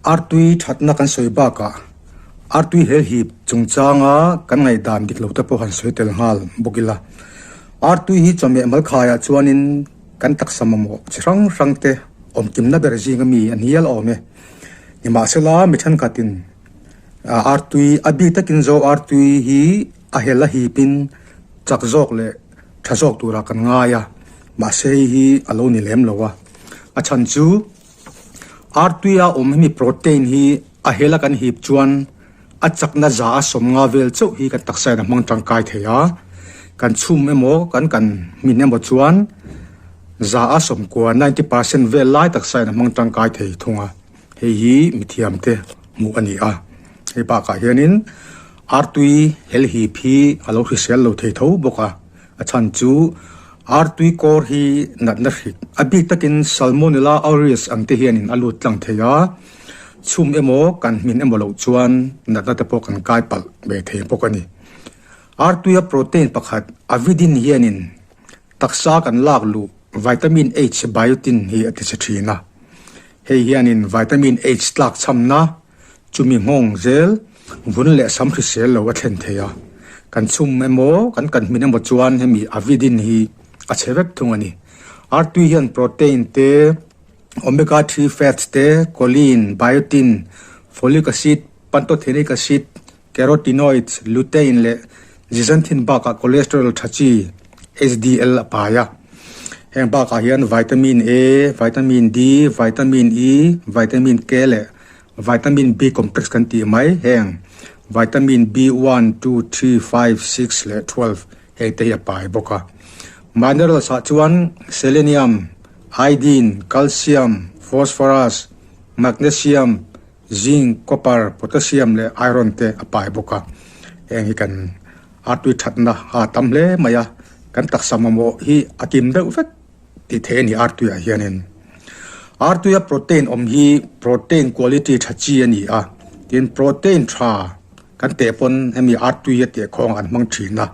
Artui thatna kan sawi bakah artui helhip chungchanga kan ngaihdan dik lo te pawh han sawi tel nghal bawk ila. Artui hi chawhmeh malkhaiah chuanin kan taksa mamawh chi hrang hrang te awmkimna ber zinga mi a hnial awm e. Nimahsela mi thenkhatin artui a bik takin zo artui hi a hel a hipin chak zawk leh tha zawk turah kan ngai a, mahse hei hi a lo ni lem lo a. A chhan chu Artuia awm hemi protein hi a hela kan hip chuan a chakna za a 50 vel chauh hi kan taksa in a hmang tangkai thei a, kan chhum emaw kan kan hmin emaw chuan za a 90, 90%, vel lai taksa in a hmang tangkai thei thung a, hei hi mithiam te hmuh a ni a. Hei bakah hianin artui hel hip hi a lo hrisel lo thei tho bawk a. A chhan chu artui kawr hi natna hrik a bik takin Salmonella aureus ang te hianin a lut tlang thei a, chhum emaw kan hmin emaw loh chuan natna te pawh kan kai palh ve thei bawk a ni. Artuia protein pakhat avidin hianin taksa kan lak luh vitamin H biotin hi a ti chhe thin a, hei hianin vitamin H tlak chhamna Chumi nghawng zel vun leh sam hrisel lo a thlen thei a, kan chhum emaw kan kan hmin emaw chuan hemi avidin hi a chhe vek thung a ni. Artui hian protein te, omega three fats te, choline, biotin, folic acid, pantothenic acid, carotenoids, lutein leh zeaxanthin bakah cholesterol tha chi HDL a pai a. Heng bakah hian vitamin A, vitamin D, vitamin E, vitamin K leh Vitamin B complex kan tih mai heng vitamin B one, two, three, five, six leh 12 heng te hi a pai bawk a. Minerals ah chuan selenium, iodine, calcium, phosphorus, magnesium, zinc, copper, potassium leh iron te a pai bawk a. Heng hi kan artui thatna a tam hle mai a, kan taksa mamawh hi a kim deuh vek. Tih theih a ni artuiah hianin. Artuia protein awm hi protein quality tha chi a ni a, tin protein tha kan teh pawn hemi artuia teh khawng an hmang thin a.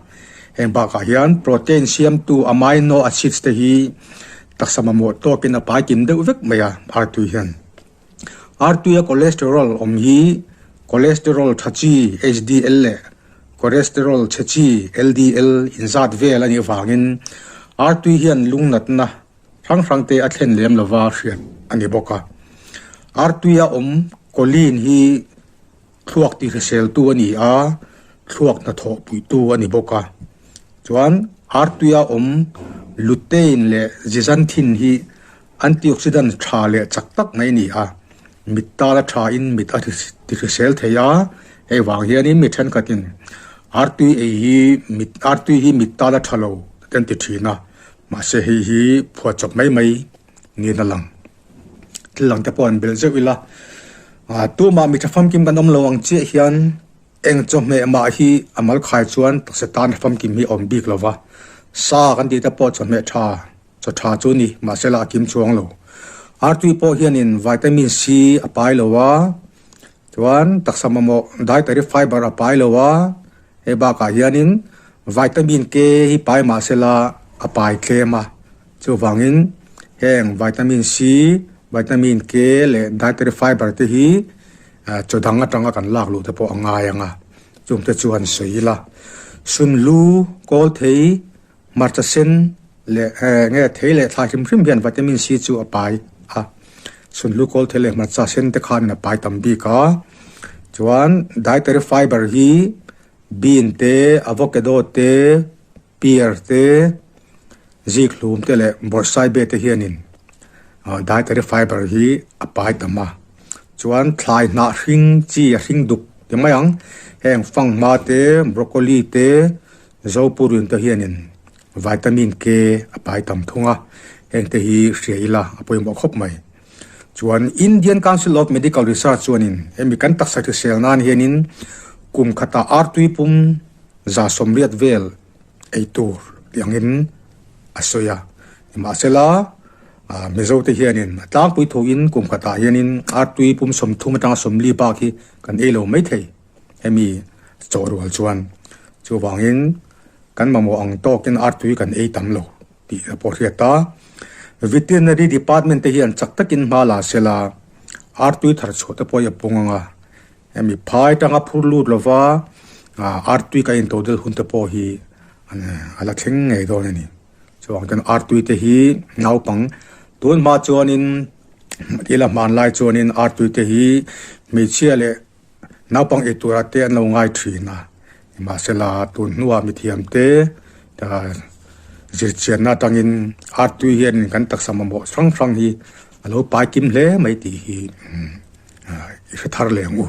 Heng bakah hian protein siamtu amino acids te hi taksa mamawh tawkin a pai kim deuh vek mai a artui hian. Artuia cholesterol awm hi cholesterol tha chi HDL leh cholesterol chhe chi LDL inzat vel a nih avangin artui hian lungnatna hrang hrang te a thlen lem lova hriat a ni bawk a. Artuia awm choline hi thluak tihriseltu a ni a, thluak hnathawh puitu a ni bawk a. Chuan artuia awm lutein leh zeaxanthin hi Antioxidant tha leh chak tak mai a ni a, mit tala thain mit a tihrisel thei a, hei vang hianin mi thenkhatin artui ei hi mit artui hi mit tala tha lo te an ti thin a, mahse hei hi phuahchawp mai mai niin a lang. Thil dang te pawh an belh zeuh ila, tumah mi tha famkim kan awm lo ang chiah hian eng chawhmeh mah hi a mal khai chuan taksa tan famkim hi a awm bik lo va, sa kan tih te pawh chawhmeh tha Chaw tha chu ni, mahse la a kim chuang lo. Artui pawh hianin vitamin C a pai lo a, chuan taksa mamawh dietary fiber a pai lo a, hei bakah hianin vitamin K hi pai mahse la a pai tlem a, chuvangin heng vitamin C, vitamin K leh dietary fiber te hi chaw dang atanga kan lak luh te pawh a ngai ang a, chungte chu han sawi ila. Sunhlu, kawlthei, Hmarcha sen leh nge thei leh thlai hrim hrim hian vitamin C chu a pai a, sunhlu kawl thei leh hmarcha sen te khanin a pai tam bik a. Chuan dietary fiber hi bean te, avocado te, pear te, zikhlum te leh bawrhsaibe te hianin dietary fiber hi a pai tam a. Chuan thlai hnah hring chi a hring duk ti mai ang, heng fanghma te, broccoli te, Zopurin te hianin vitamin K a pai tam thung a, hengte hi hria ila a pawimawh khawp mai. Chuan Indian Council of Medical Research chuanin hemi kan taksa hrisel nan hianin kum khatah artui pum 180 vel ei tur tih angin a sawi a. Nimahsela, Mizote hianin a tlangpui thuin kum khatah hianin artui pum 30 atanga 40 bak hi kan ei lo maithei. Hemi chaw rual chuan chuvangin kan mamawh ang tawkin artui kan ei tam lo tih a pawh hriat a. Veterinary Department te hian chak takin hma la sela. Artui thar chhuah te pawh hi a pung ang a, hemi phai tanga phur lut lova artui kan intoh del hun te pawh hi a la thleng ngei dawn a ni. Chuvang chuan artui te hi naupang tun hma chuanin ila hmanlai chuanin artui te hi hmeichhia leh Naupang ei tura te an lo ngai thin a, nimahsela tun hnuah mithiam te zirchianna atangin artui hian kan taksa mamawh hrang hrang hi a lo pai kim hle mai tih hi i hre thar leh ang u.